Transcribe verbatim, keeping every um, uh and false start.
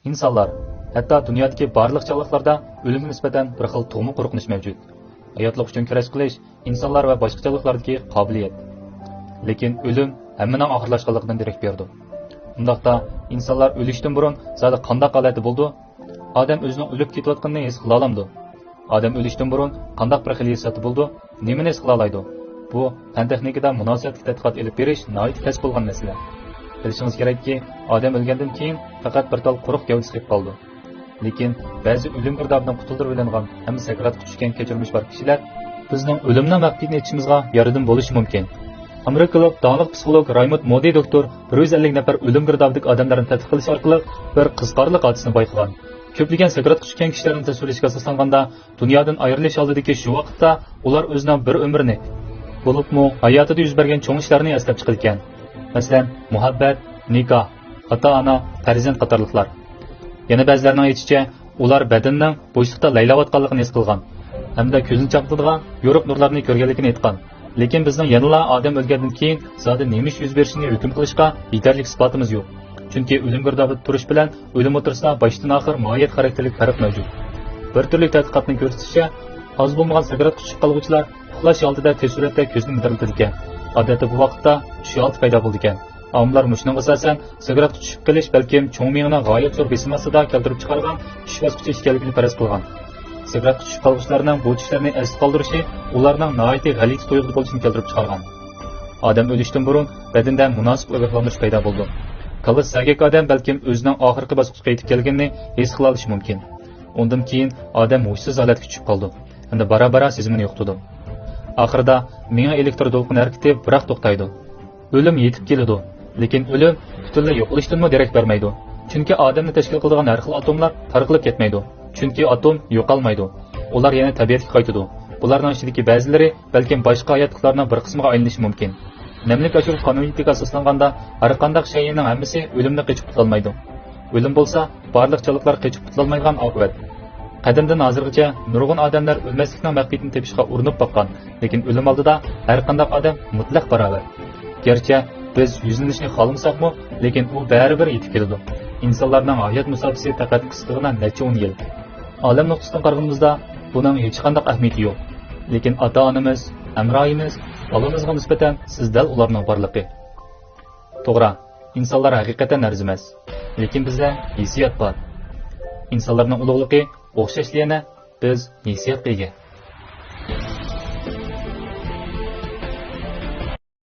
ئىنسانلار، ھەتتا دۇنيادىكى بارلىق جانلىقلاردا ئۆلۈمگە نىسبەتەن بىر خىل تۇغما قورقۇنچ مەۋجۇت. ھاياتلىق ئۈچۈن كۈرەش قىلىش ئىنسانلار ۋە باشقا جانلىقلاردىكى قابىلىيەت. لېكىن ئۆلۈم ھەممىنىڭ ئاخىرلاشقانلىقىدىن دېرەك بېرىدۇ. ئۇنداقتا، ئىنسانلار ئۆلۈشتىن بۇرۇن زادى قانداق ھالەتتە بولىدۇ؟ ئادەم ئۆزىنىڭ ئۆلۈپ كېتىۋاتقىنىنى ھېس قىلالامدۇ؟ ئادەم ئۆلۈشتىن بۇرۇن قانداق بىر خىل ھېسسىياتتا بولىدۇ؟ نېمىنى ھېس قىلالايدۇ؟ بۇ پەن-تېخنىكىدا مۇناسىۋەتلىك تەتقىقات ئېلىپ بېرىش ناھايىتى تەس بولغان مەسىلە. بىلىشىڭىز كېرەككى، ئادەم ئۆلگەندىن كېيىن پەقەت بىر تال قۇرۇق گەۋدىسى قېلىپ قالىدۇ. لېكىن بەزى ئۆلۈم گىردابىدىن قۇتۇلدۇرۇۋېلىنغان ھەم سەكراتقا چۈشكەن كەچۈرمىشى بار كىشىلەر بىزنىڭ ئۆلۈمنىڭ مەخپىيىتىنى ئېچىشىمىزغا ياردىمى بولۇشى مۇمكىن. ئامېرىكىلىق داڭلىق پسىخولوگ رايموند مودى دوكتور بىر يۈز ئەللىك نەپەر ئۆلۈم گىردابىدىكى ئادەملەرنى تەتقىق قىلىش ئارقىلىق بىر قىزىقارلىق ھادىسىنى بايقىغان. كۆپلىگەن سەكراتقا چۈشكەن كىشىلەرنىڭ تەسۋىرلىشىگە ئاساسلانغاندا، دۇنيادىن ئايرىلىش ئالدىدىكى شۇ ۋاقىتتا ئۇلار ئۆزىنىڭ بىر ئۆمرىنى، بولۇپمۇ ھاياتىدا يۈز بەرگەن چوڭ ئىشلارنى ئەسلەپ چىقىدىكەن. مەسىلەن، مۇھەببەت، نىكاھ، ئاتا-ئانا، پەرزەنت قاتارلىقلار. يەنە بەزىلەرنىڭ ئېيتىشىچە، ئۇلار بەدىنىنىڭ بوشلۇقتا لەيلەۋاتقانلىقىنى ھېس قىلغان ھەمدە كۆزنى چاقنىتىدىغان يورۇق نۇرلارنى كۆرگەنلىكىنى ئېيتقان. لېكىن بىزنىڭ يەنىلا ئادەم ئۆلگەندىن كېيىن زادى نېمە ئىش يۈز بېرىشىنى ھۆكۈم قىلىشقا يېتەرلىك ئىسپاتىمىز يوق. چۈنكى ئۆلۈم گىردابىدا تۇرۇش بىلەن ئۆلۈم ئوتتۇرىسىدا باشتىن ئاخىر ماھىيەت خاراكتېرلىك پەرق مەۋجۇت. بىر تۈرلۈك تەتقىقاتنىڭ كۆرسىتىشىچە، ئاز بولمىغان سەكراتقا چۈشۈپ قالغۇچىلار ئۇخلاش ھالىتىدە تېز سۈرئەتتە كۆزىنى مىدىرلىتىدىكەن. ئادەتتە بۇ ۋاقىتتا چۈش ھالىتى پەيدا بولىدىكەن. ئالىملار مۇشۇنىڭغا ئاساسەن، سەكراتقا چۈشۈپ قېلىش بەلكىم چوڭ مېڭىنىڭ غايەت زور بېسىم ئاستىدا كەلتۈرۈپ چىقارغان چۈش باسقۇچى ئىكەنلىكىنى پەرەز قىلغان. سەكراتقا چۈشۈپ قالغۇچىلارنىڭ بۇ چۈشلەرنى ئەستە قالدۇرۇشى ئۇلارنىڭ ناھايىتى غەلىتە تۇيغۇدا بولۇشىنى كەلتۈرۈپ چىقارغان. ئادەم ئۆلۈشتىن بۇرۇن بەدىندە مۇناسىپ ئاگاھلاندۇرۇش پەيدا بولىدۇ. كاللىسى سەگەك ئادەم بەلكىم ئۆزىنىڭ ئاخىرقى باسقۇچقا يېتىپ كەلگىنىنى ھېس قىلالىشى مۇمكىن. ئۇندىن كېيىن ئادەم ھوشسىز ھالەتكە چۈشۈپ قالىدۇ ھەمدە بارا-بارا سېزىمىنى يوقىتىدۇ. ئاخىرىدا مېڭە ئېلېكتر دولقۇن ھەرىكىتى بىراق توختايدۇ. ئۆلۈم يېتىپ كېلىدۇ، لېكىن ئۆلۈم پۈتۈنلەي يوقىلىشتىنمۇ دېرەك بەرمەيدۇ. چۈنكى ئادەمنى تەشكىل قىلىدىغان ھەر خىل ئاتوملار تارقىلىپ كەتمەيدۇ. چۈنكى ئاتوم يوقالمايدۇ. ئۇلار يەنە تەبىئەتكە قايتىدۇ. بۇلارنىڭ ئىچىدىكى بەزىلىرى بەلكىم باشقا ھاياتلىقلارنىڭ بىر قىسمىغا ئايلىنىشى مۇمكىن. نەملىك ئاشۇرۇش قانۇنىيىتىگە ئاساسلانغاندا، ھەرقانداق شەيئىنىڭ ھەممىسى ئۆلۈمنى قېچىپ قۇتۇلالمايدۇ. ئۆلۈم بولسا بارلىق جانلىقلار قېچىپ قۇتۇلالمايدىغان ئاقىۋەت. قەدىمدىن ھازىرغىچە نۇرغۇن ئادەملەر ئۆلمەسلىكنىڭ مەخپىيىتىنى تېپىشقا ئۇرۇنۇپ باققان، لېكىن ئۆلۈم ئالدىدا ھەرقانداق ئادەم مۇتلەق باراۋەر. گەرچە بىز يۈزلىنىشنى خالىمىساقمۇ، لېكىن ئۇ بەرىبىر يېتىپ كېلىدۇ. ئىنسانلارنىڭ ھايات مۇساپىسى پەقەت قىسقىغىنا نەچچە ئون يىل. ئالەم نۇقتىسىدىن قارىغىنىمىزدا، بۇنىڭ ھېچقانداق ئەھمىيىتى يوق. لېكىن ئاتا-ئانىمىز، ھەمراھىمىز، بالىمىزغا نىسبەتەن سىز دەل ئۇلارنىڭ بارلىقى. توغرا، ئىنسانلار ھەقىقەتەن ئەرزىمەس. لېكىن بىزدە ھېسسىيات بار. ئىنسانلارنىڭ ئۇلۇغلۇقى ئوخشاشلا يەنە بىز ھېسسىياتقا ئىگە.